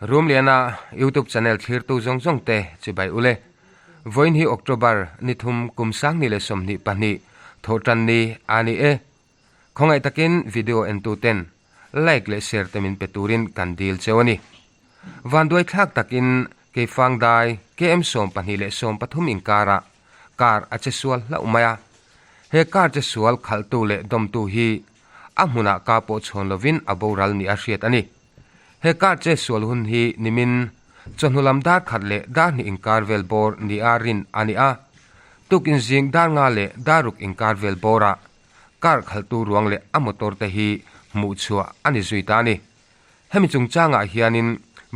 Rumliana YouTube channel thlirtu zawng zawng te chibai ule. Vawiin hi October ni thum kum sangni leh 22 thawhtan ni a ni e. Khawngaih takin video entu ten like leh share te min pe turin kan dil cheu a ni. Vanduai thlak takin Keifang dai KM 12 leh 13 inkarah car a che sual hlauh mai a. He car che sual khalhtu leh dawmtu hi a hmunah ka pawh chhawn lovin a boral ni a hriat a ni. He car che sual hun hi nimin chawhnu lam dar khat leh dar hnih inkar vel bawr ni a rin a ni a. Tukin zing dar nga leh dar ruk inkar vel bawrah car khalhtu ruang leh a motor te hi hmuh chhuah a ni zui ta a ni. Hemi chungchangah hianin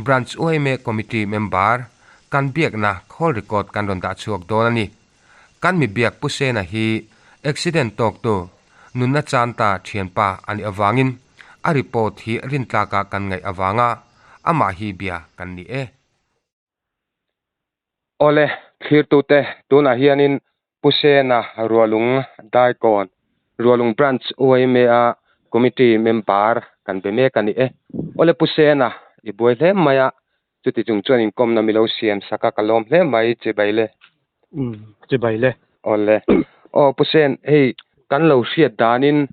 Branch yma Committee member kan biakna call record kan rawn dah chhuak dawn a ni. Kan mi biak Pu Sena hi accident tawktu nunna chanta thianpa a nih avangin a report hi rintlaka kan ngaih avanga amah hi bia kan ni e. Awle, thlirtute tunah hianin Pu Sena Rualung Daikawn, Rualung Branch yma a Committee member kan be mek a ni e. Awle Pu Sena, i buai hle mai a, chuti chung chuan inkawmna milo siam sak a ka lawm hle mai chibai le. Umm, chibai le. Awle. Aw Pu Sen, hei kan lo hriat danin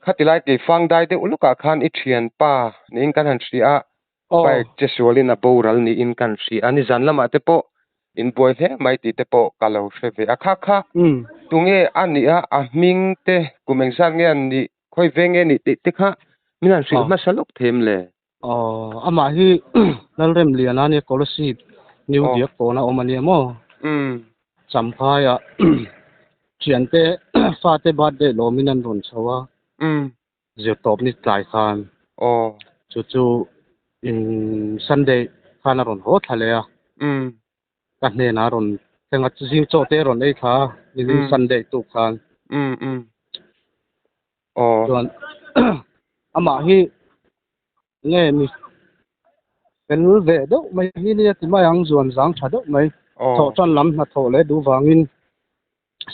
khati lai keifang dai deuh lukah khan i thianpa niin kan han hria a, Bike che sualin a boral niin kan hria a, nizan lamah te pawh in buai hle mai tih te pawh ka lo hre ve a. Kha kha tunge a nih a, a hming te kum engzat nge an nih, khawi veng nge nih tih te kha min han hrilh hmasa lawk thei em le? Aw, amah hi Lalremliana nia Kolasib New Diak pawna awm a nia maw? Champhaiah thiante fate birthday lawmin an rawn chho a. Zirtawp ni tlai khan Aw. Chu chu in Sunday khan a rawn haw thla leh a. Ka hnenah a rawn thleng a, zing chaw te a rawn ei thla a, nimin Sunday tuk khan. Aw. Chuan amah hi nge mi fel ve deuh mai hi nia ti mai ang, zuan zang tha deuh mai. Aw. Thawh tan lam hnathawh leh duh vangin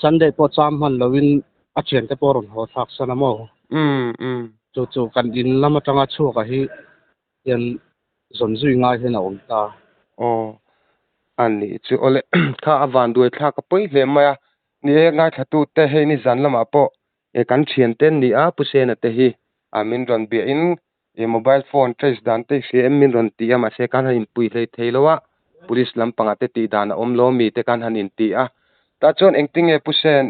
Sunday pawh cham hman loin a thiante pawh a rawn haw thlak san a maw? Chu chu kan in lam atanga chhuaka hi hian zawn zui ngai hian a awm ta. Aw, a nih chu. Awle, kha a van duai thlak a pawi hle mai a. Ni e, ngaithla te hei ni zan lamah pawh e kan thiante an ni a, Pu Sena te hi a min rawn biahin e mobile phone trace dan te i hria em min rawn ti a, mahse kan han inpui hlei thei lo a, police lampangah te tih dan a awm lo mi te kan han inti a, tah chuan engtinge Pu Sen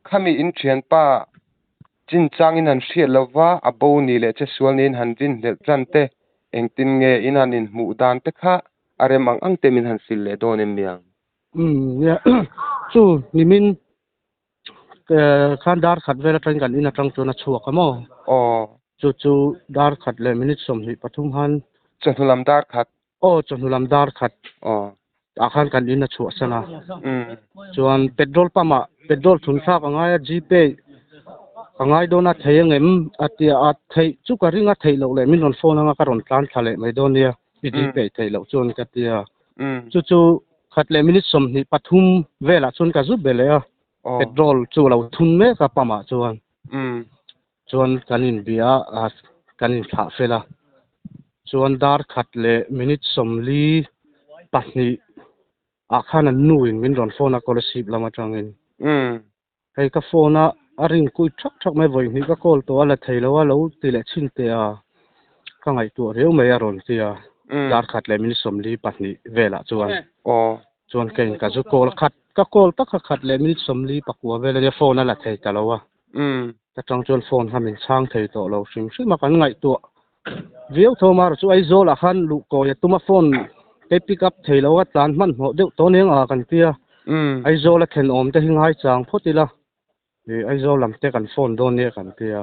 khami in thianpa chinchang in han hriat lo va, a bo ni leh che sual niin han rinhlelh tan te, engtin nge in han inhmuh dan te kha a rem ang ang te min han hrilh leh dawn em niang? Umm nia chu nimin khan dar khat vel atangin kan in atang chuan a chhuak a maw? Aw. Chu chu dar khat leh minute 23 khan. Chawhnu lam dar khat. Aw chawhnu lam dar khat. Aw. Tah khan kan in a chhuah san a. Chuan petrol pump ah petrol thun thlak a ngai a gpay a ngai dawn a thei angem a tia a theih chu ka ring a theih loh leh min rawn phone anga ka rawn tlan thla leh mai dawn nia i gpay theih loh chuan ka tia. Chu chu khat leh minute 23 velah chuan ka zut be leh a petrol chu a lo thun mek a pump ah chuan chuan kan inbia a kan inthlah fel a chuan dar khat leh minute 42 ah khan an nu in min rawn phone a scholarship lam atangin hei ka phone a a ring kui thak thak mai vawi hnih ka call tawh a la thei lo a lo ti leh chhin teh a ka ngaihtuah riau mai a rawn ti a dar khat leh minute 42 velah chuan chuan ka in ka zu call khat ka call tak kha khat leh minute 49 vel ania phone a la thei ta lo a ta tang chuan phone kha min chhang thei tawh lo hrim hrim a kan ngaihtuah viau tho mar chu Aizawl ah khan luh kawi a tum a phone te pick up thei lo a tlan hmanhmawh deuh tawh aniang a kan tia Aizawl a thlen awm te hi ngai chang phawt ila ih Aizawl lam te kan phone dawn nia kan tia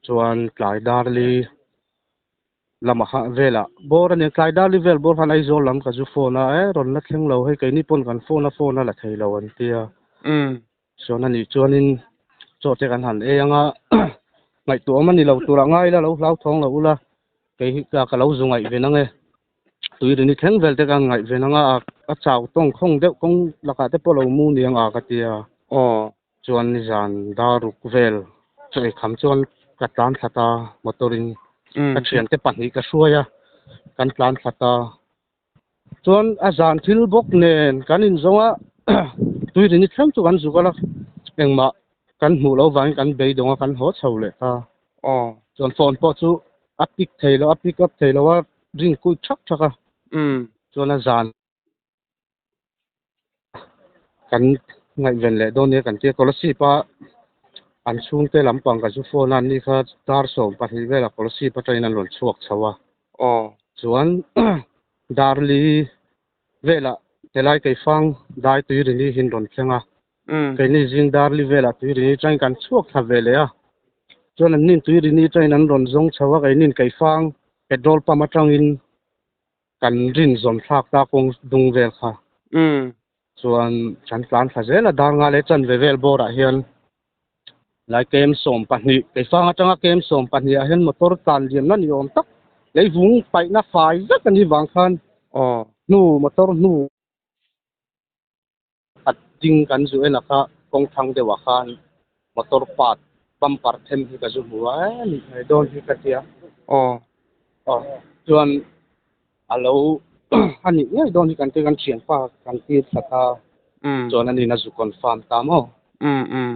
chuan tlai darli lamah kha velah bawr ania tlai darli vel bawr khan Aizawl lam ka zu phone a e rawn la thleng lo hei keini pawn kan phone a phone a la thei lo an tia chuan ani chuanin chaw te kan han ei anga ngaihtuah awm ani lo turah ngai ila lo hlauthawng lo ula kei hi ka lo zu ngaih ve nang e tui rini thleng vel te ka han ngaih ve nang a a chau tawng khawng deuh kawng lakah te pawh lo mu niang a ka tia chuan nizan daruk vel chaw ei kham chuan ka tlan thla ta motor in ka thiante pahnih ka hruai a. Kan tlan thla ta. Chuan a zan thil bawk nen kan inzawng a, tuirini thleng chu kan zuk a la, engmah kan hmuh loh vangin kan beidawng a, kan haw chho leh ta. Chuan phone pawh chu a pick thei lo, a pick up thei lo a, ring kuit thak thak a. Chuan a zan. Kan ngaihven leh dawn nia kan tia Kolasib a an chhungte lampang ka zu phone a an ni kha dar 12 velah Kolasib atangin an rawn chhuak chho a. Chuan Darli velah helai Keifang dai Tuirini hi an rawn thleng a. Keini zing Darli velah Tuirini atangin kan chhuak thla ve leh a. Chuan an nin Tuirini atangin an rawn zawng chho a keinin Keifang petrol pump atangin Kan rin zawn thlak ta kawng dung vel kha. Chuan kan tlan thla zel a, dar nga leh chanve vel bawrah hian lai kem 12, keifang atanga kem 12 ah hian motor tlan liamna ni awm tak lei vung paihna fai vek a nih vang khan hnu motor hnu A ding kan zu en a kha kawng thlang deuh ah khan motor part bumper them hi ka zu hmu a e nih mai dawn hi ka tia. Aw chuan a lo a nih ngei dawn hi kan tia kan thianpa kan tir thla ta chuan a nin a zu confirm ta maw. Um um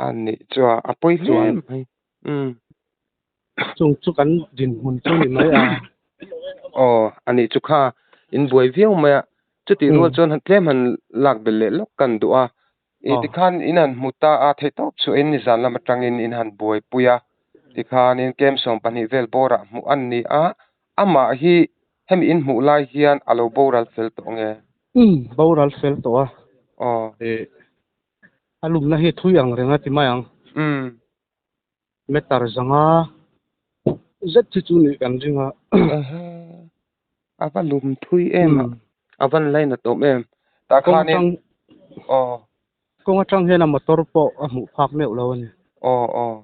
a nih chuan a pawi hle mai. Um. Chung chu kan dinhmun chu ni mai a. Aw, a nih chu kha in buai viau mai a. Chutih rual chuan tlem han lak belh leh lawk kan duh a. I tikhan in han hmu ta a, theih tawp chu in nizan lam atangin in han buaipui a. Tikhanin kem 12 vel bawrah hmuh an ni a, amah hi hemi in hmuh lai hian a lo boral fel tawh nge? Umm, boral fel tawh a. Aw. A lumna hi thui ang reng a ti mai ang. Umm. Meter 500 zet hi chu nih kan ring a. A va lum thui em a, a van lainat awm em. Tah khanin aw. Kawng atang hian a motor pawh a hmuh phak meuh lo a ni. Aw aw.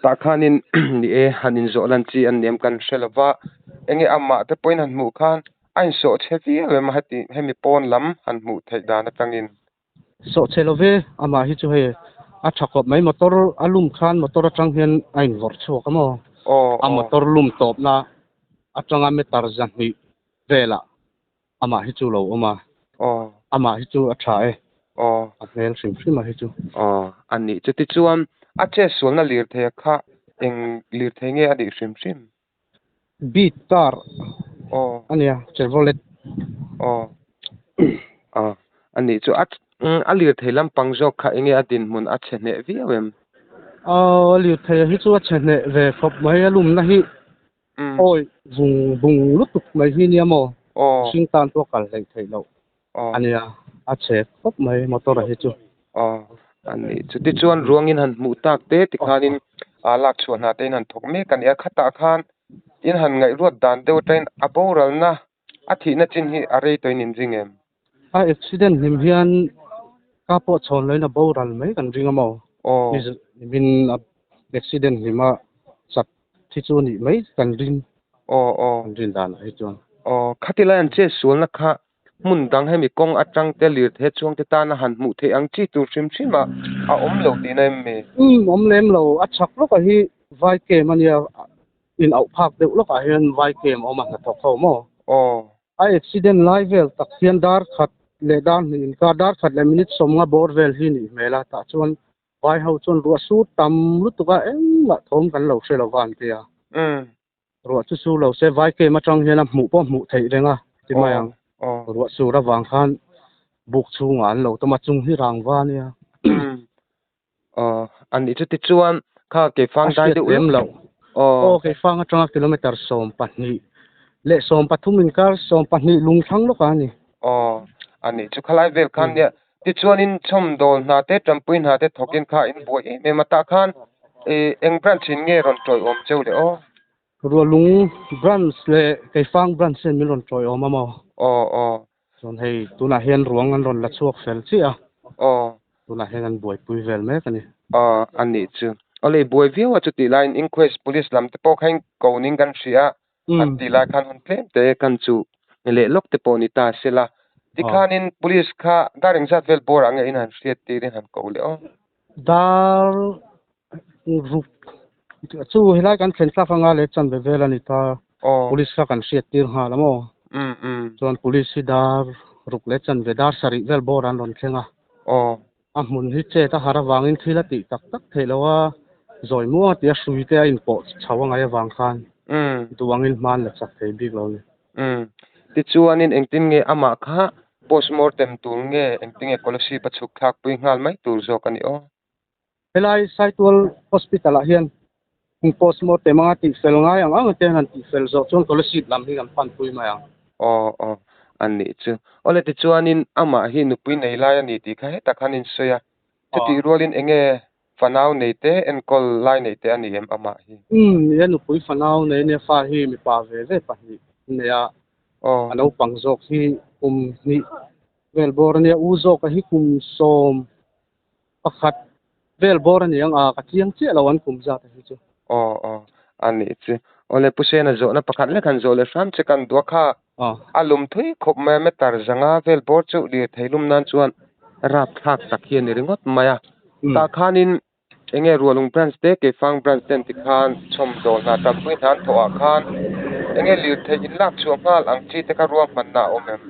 Tah khanin ni e han inzawh lan chi an ni em kan hre lo va, enge amah te pawhin han hmuh khan a insawh chhe viau em a heti hemi pawn lam han hmuh theih dan atangin. Sawh chhe lo ve, amah hi chu hei a tha khawp mai, motor a lum khan motor atang hian a invawrh chhuak a maw? A motor lum tawpna atanga meter 200 velah amah hi chu lo awm a, amah hi chu a tha e, a hmel hrim hrim a hi chu. Aw, a nih chu. Tichuan a chetsualna lirthei kha eng lirthei nge a nih hrim hrim? Beat car a nia Chevrolet. Aw aw a nih chu a a lirthei lampang zawk kha enge a dinhmun a chhe hneh viau em? Aw a lirthei hi chu a chhe hneh ve khawp mai a lumna hi awi vung bung lutuk mai hi nia maw mihring tan pawh kal hleih theih loh a nia a chhe khawp mai motor a hi chu. Aw a nih chu tichuan ruangin han hmuh tak te tikhanin aa lak chhuah hna te in han thawk mek a ni a khatah khan in han ngaihruat dan deuh atangin a boralna a thihna chin hi a rei tawhin in ring em? A accident hlim hian ka pawh chhawn loin a boral mai kan ring a maw? Aw. Nimin a accident hlima chat thi chu nih mai kan ring. Aw aw. Kan rin danah hi chuan. Aw khati lai an chet sualna kha Hmun dang hemi kawng atang te lirthei chhuang te tana han hmuh theih ang chi tur hrim hrim a a awm lo tihna em mi? Umm awm lem lo, a chhak lawkah hi vai kem a nia, in auh phak deuh lawkah hian vai kem a awm a hnathawk ho maw? Aw. A accident lai vel tak hian dar khat leh dar hnih inkar, dar khat leh minute 50 bawr vel hi nih hmel a, tah chuan vai ho chuan ruah sur tam lutuk a engmah thawm kan lo hre lo va an ti a. Umm. Ruah chu sur lo se vai kem atang hian a hmuh pawh hmuh theih reng a ti mai ang. Ruah sur avang khan buk chhungah an lo tawm a, chung hi rang va ania. Aw, a nih chu tichuan kha keifang dai deuh lem lo. Aw, keifang atanga kilometer 12 leh 13 inkar 12 lung thlang lawk a ni. Aw, a nih chu khalai vel khan nia tichuanin chhawmdawl hna te tanpui hna te thawkin kha in buai em em a tah khan eng branch in nge rawn tawiawm cheu le aw? Rualung branch leh Keifang branch hian min rawn tawiawm a maw? Aw aw. Chuan hei tunah hian ruang an rawn la chhuak fel chiah a. Aw. Tunah hian an buaipui vel mek a ni. Aw a nih chu. Aw lei buai viau a chutih laiin inquest police lam te pawh kha in ko ning kan hria a. An tih lai khan hun tlem te kan chu leh lawk te pawh ni ta se la. Tikhanin police kha dar engzat vel bawrah nge in han hriat tir in han ko leh aw? Dar ruk chu helai kan thlen thlak anga leh chanve vel a ni ta. Police kha kan hriat tir nghal a maw? Chuan police hi dar ruk leh chanve dar sarih vel bawr an rawn thleng a. A hmun hi chet a har avangin thil a tih tak tak theih lo a, zawi muang a tih a hrui te a inpawh chho a ngaih avang khan duh angin hman la chak thei bik lo a ni. Tichuanin engtin nge amah kha postmortem tur nge engtin nge Kolasib a chhuk thlakpui nghal mai tur zawk a ni aw? Helai Saitual Hospital ah hian postmortem anga tihfel ngai ang ang te hian han tihfel zawh chuan Kolasib lam hi kan panpui mai ang. Aw aw a nih chu. Awle tichuanin amah hi nupui nei lai a ni tih kha hetah khan in sawi a. Chutih rualin eng nge fanau nei te enkawl lai nei te a ni em amah hi? Umm nia nupui fanau nei ania fa hi mipa ve ve pahnih a nei a. A naupang zawk hi kum hnih vel bawr a nia u zawka hi kum sawm Pakhat vel bawr a ni ang a, ka chiang chiah lo an kum zat a hi chu. Aw aw, a nih chu. Awle Pu Sena zawhna pakhat lek han zawh leh hram che kan duh a kha. A lum thui khawp mai a, meter zanga vel bawr chu lirthei lum nan chuan rapthlak tak hi a ni ringawt mai a. Tah khanin eng nge Rualung branch te Keifang branch te an ti khan chhawmdawl hna tanpui hna an thawh ah khan eng nge lirthei in lak chhuah nghal ang chi te kha ruahmanna a awm em?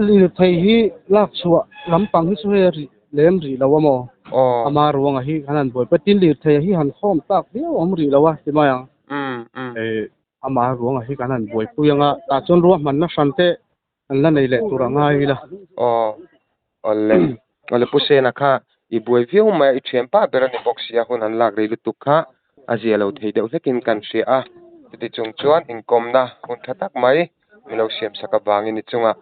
Lirthei hi lak chhuah lampang hi chu hei a rih lem rih lo a maw? Ama ruanga hi kan han buai patin lirthei hi han khawm tak viau awm rih lo a ti mai ang. Ama ruanga hi kan han buaipui anga tah chuan ruahmanna hran te an la nei leh tur a ngai ila. Aw awle awle Pu Sena kha i buai viau mai a i thian pa ber a ni bawk sia hun an lak rei lutuk kha a zia lo thei deuh hlekin kan hria a chuti chung chuan inkawmna hun tha tak mai Min lo siam sak avangin i chungah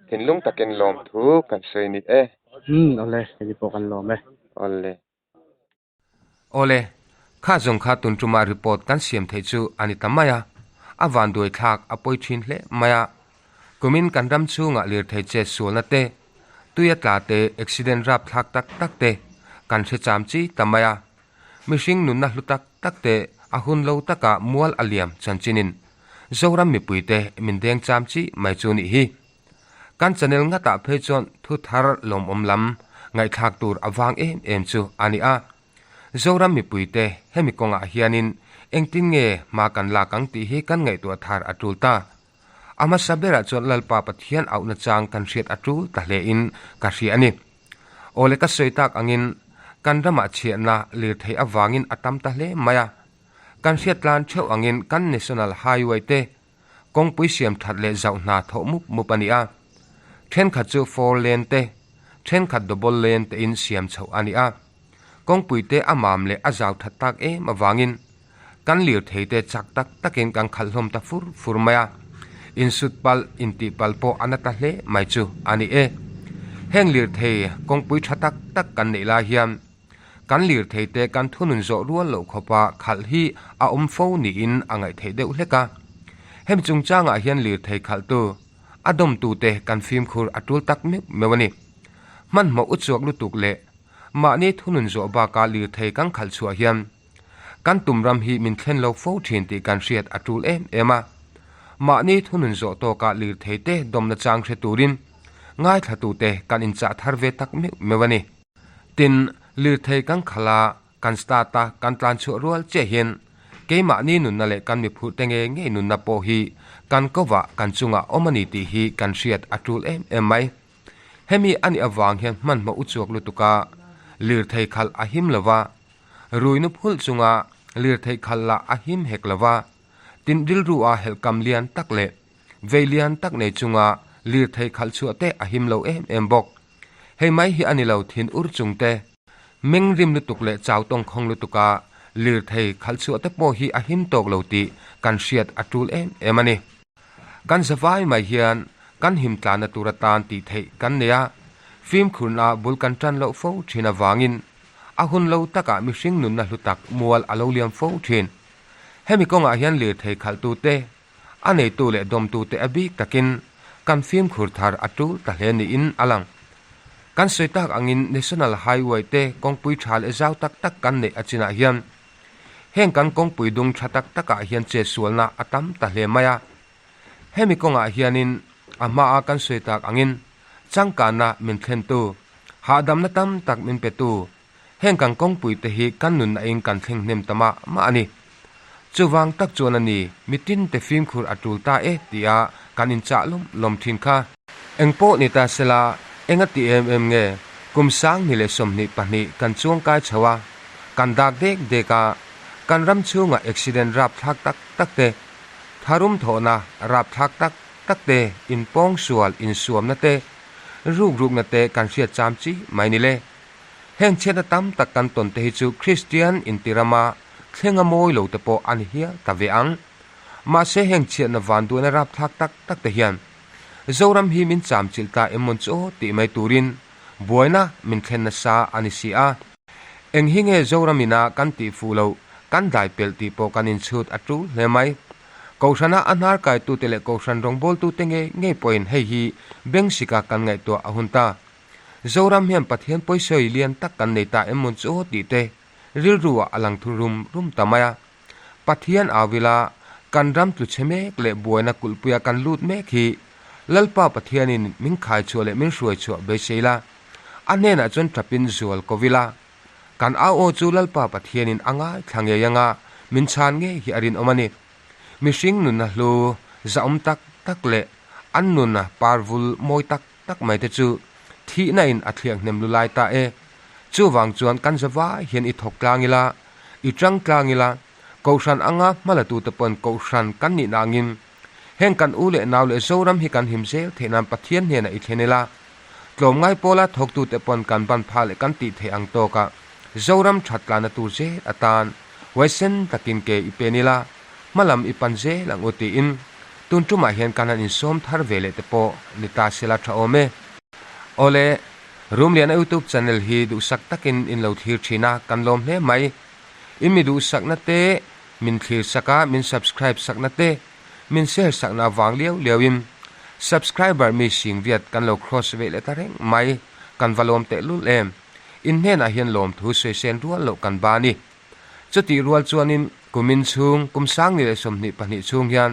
thinlung takin lawmthu kan sawi ni e. Umm awle, hei pawh kan lawm e. Awle. Awle, kha zawng kha tun tumah report kan siam theih chu a ni ta mai a, a vanduai thlak a pawi thin hle mai a. Kumin kan ram chhungah lirthei chet sualna te, tui a tla te, accident rap thlak tak tak te kan hre cham chi ta mai a. Mihring nunna hlu tak tak te a hun lo taka mual a liam chanchinin Zoram mipuite min deng cham chi mai chu nih hi. Kan channel ngatah phei chuan thu thar lawmawm lam ngaihthlak tur a vang em em chu a ni a. Zoram mipuite hemi kawngah hianin engtin nge hma kan lak ang tih hi kan ngaihtuah thar a tul ta. A hmasa berah chuan Lalpa Pathian auhna chang kan hriat a tul ta hlein ka hria a ni. Awle ka sawi tak angin kan ramah chhiahna lirthei avangin a tam ta hle mai a. Kan hriat tlan theuh angin kan National Highway te kawngpui siam that leh zauh hna thawh mup mup a ni a. Thenkhat chu four lane te, thenkhat double lane te in siam chhoh a ni a. Kawngpui te a mam leh a zau that tak em avangin kan lirthei te chak tak takin kan khalh hlawm ta fur fur mai a. Insut palh, intih palh pawh a na ta hle mai chu a ni e. Heng lirthei kawngpui tha tak tak kan neih lai hian Kan lirthei te kan thunun zawh rual loh khawpa khalh hi a awm fo niin a ngaih theih deuh hlek a. Hemi chungchangah hian lirthei khalhtu, a dawmtute kan fimkhur a tul tak meuh meuh a ni. Hmanhmawh uchuak lutuk leh mahni thunun zawh bakah lirthei kan khalh chhuah hian kan tum ram hi min thlen lo fo thin tih kan hriat a tul em em a. Mahni thunun zawh tawkah lirthei te dawmna chang hre turin ngaithlatute kan inchah thar ve tak meuh meuh a ni. Tin, lirthei kan khalh a, kan start a, kan tlan chhuah rual chiah hian keimahni nunna leh kan miphurhte nge ngei nunna pawh hi kan kovah kan chungah awm a ni tih hi kan hriat a tul em em mai. Hemi a nih avang hian hmanhmawh uchuak lutuk a, lirthei khalh a him lo va, ruinu phulh chunga lirthei khalh lah a him hek lo va, tin rilru a helhkam lian tak leh vei lian tak nei chunga lirthei khalh chhuah te a him lo em em bawk. Hei mai hi a ni lo thin ur chung te. Meng rim lutuk leh chau tawng khawng lutuk a lirthei khalh chhuah te pawh hi a him tawk lo tih kan hriat a tul em em a ni. Kan zavai mai hian kan him tlanna tur atan tih theih kan nei a, fimkhurna bul kan tan loh fo thin avangin a hun lo takah mihring nunna hlu tak mual a lo liam fo thin. Hemi kawngah hian lirthei khalhtu te A neitu leh dawmtute a bik takin kan fimkhur thar a tul ta hle niin a lang. Kan sawi tak angin National Highway te kawngpui tha leh zau tak tak kan neih a chinah hian heng kan kawngpui dung tha tak takah hian chetsualna a tam ta hle mai a. Hemi kawngah hianin a hmaa kan sawi tak angin changkanna min thlentu, hahdamna tam tak min petu heng kan kawngpui te hi kan nunna in kan thleng hnem ta mah mah a ni. Chuvang tak chuan a ni, mitin te fimkhur a tul ta e tia kan inchah lawm lawm thin kha. Eng pawh ni ta sela, eng a ti em em nge? Kum 2022 kan chuangkai chho a, kan dak dek dek a, kan ram chhungah accident rapthlak tak tak te, tharum thawhna rapthlak tak tak te, inpawngsual insuamna te, rukrukna te kan hriat cham chi mai ni le. Heng chhiatna tam tak kan tawn te hi chu Kristian intirama thleng a mawi lo te pawh a ni hial ta ve ang. Mahse heng chhiatna vanduaina rapthlak tak tak te hian Zoram hi min cham chilh ta em mawn chu aw tih mai turin buaina min thlen nasa a ni si a. Eng hi nge Zoram ina kan tih fuh loh kan dai pelh tih pawh kan inchhut a tul hle mai. Kohhrana a hnar kaitute leh Kohhran rawngbawltute ngei ngei pawhin hei hi beng sika kan ngaihtuah a hun ta. Zoram hian Pathian pawisawi lian tak kan nei ta em mawn chu aw tih te rilru ah a lang thu rum rum ta mai a. Pathian au ila kan ram tlu chhe mek leh buaina kulhpuia kan lut mek hi Lalpa Pathianin min khai chhuah leh min hruai chhuah beisei la, a hnenah chuan tapin zual ko ila. Kan au aw chu Lalpa Pathianin a ngaithla ngei anga min chhan ngei hi a rinawm a ni. Mihring nunna hlu zahawm tak tak leh an nuna parvul mawi tak tak mai te chu thihna in a thliak hnem lu lai ta e. Chuvang chuan kan za vai hian i thawk tlang ila, i tang tlang ila, Kohhran anga hmalatute pawn Kohhran kan nihna angin heng kan u leh nau leh Zoram hi kan him zel theih nan Pathian hnenah i thlen ila, tlawmngai pawla thawktute pawn kan ban phah leh kan tih theih ang tawkah Zoram that tlana tur zel atan huaisen takin ke i pen ila, hmalam i pan zel ang u tiin tun tumah hian kan han insawm thar ve leh te pawh ni ta sela tha awm e. Awle, Rumliana YouTube channel hi duhsak takin in lo thlir thin a, kan lawm hle mai. I mi duhsakna te, min thlir sak a, min subscribe sakna te, min share sakna avang liau liauin subscriber mi sing viat kan lo cross ve leh ta reng mai, kan va lawm tehlul em. In hnenah hian lawmthu sawi sen rual loh kan ba a ni. Chutih rual chuanin kumin chhung, kum 2022 chhung hian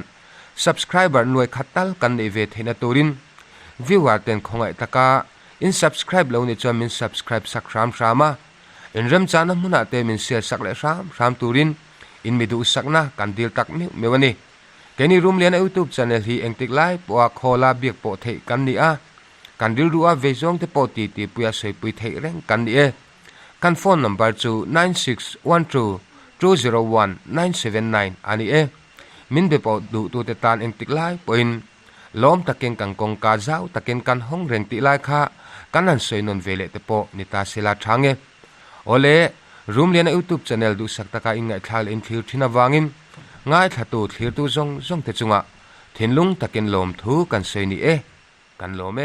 subscriber nuai khat tal kan neih ve theihna turin viewer ten khawngaih taka in subscribe lo nih chuan min subscribe sak hram hram a, in remchahna hmunah te min share sak leh hram hram turin in mi duhsakna kan dil tak meuh meuh a ni. Keini Rumliana YouTube channel hi engtik lai pawha khawla biak pawh theih kan ni a, kan rilru a vei zawng te pawh titi puia sawipui theih reng kan ni e. Kan phone number chu 9612201979 a ni e. Min be pawh duhtute tan engtik lai pawhin lawm takin kan kawngka zau takin kan hawng reng tih lai kha kan han sawi nawn ve leh te pawh ni ta sela tha nge. Awle, Rumliana YouTube channel duhsak taka inngaihthlak leh inthlir thin avangin ngaithlatu thlirtu zawng zawng te chungah thinlung takin lawmthu kan sawi ni e. Kan lawm e.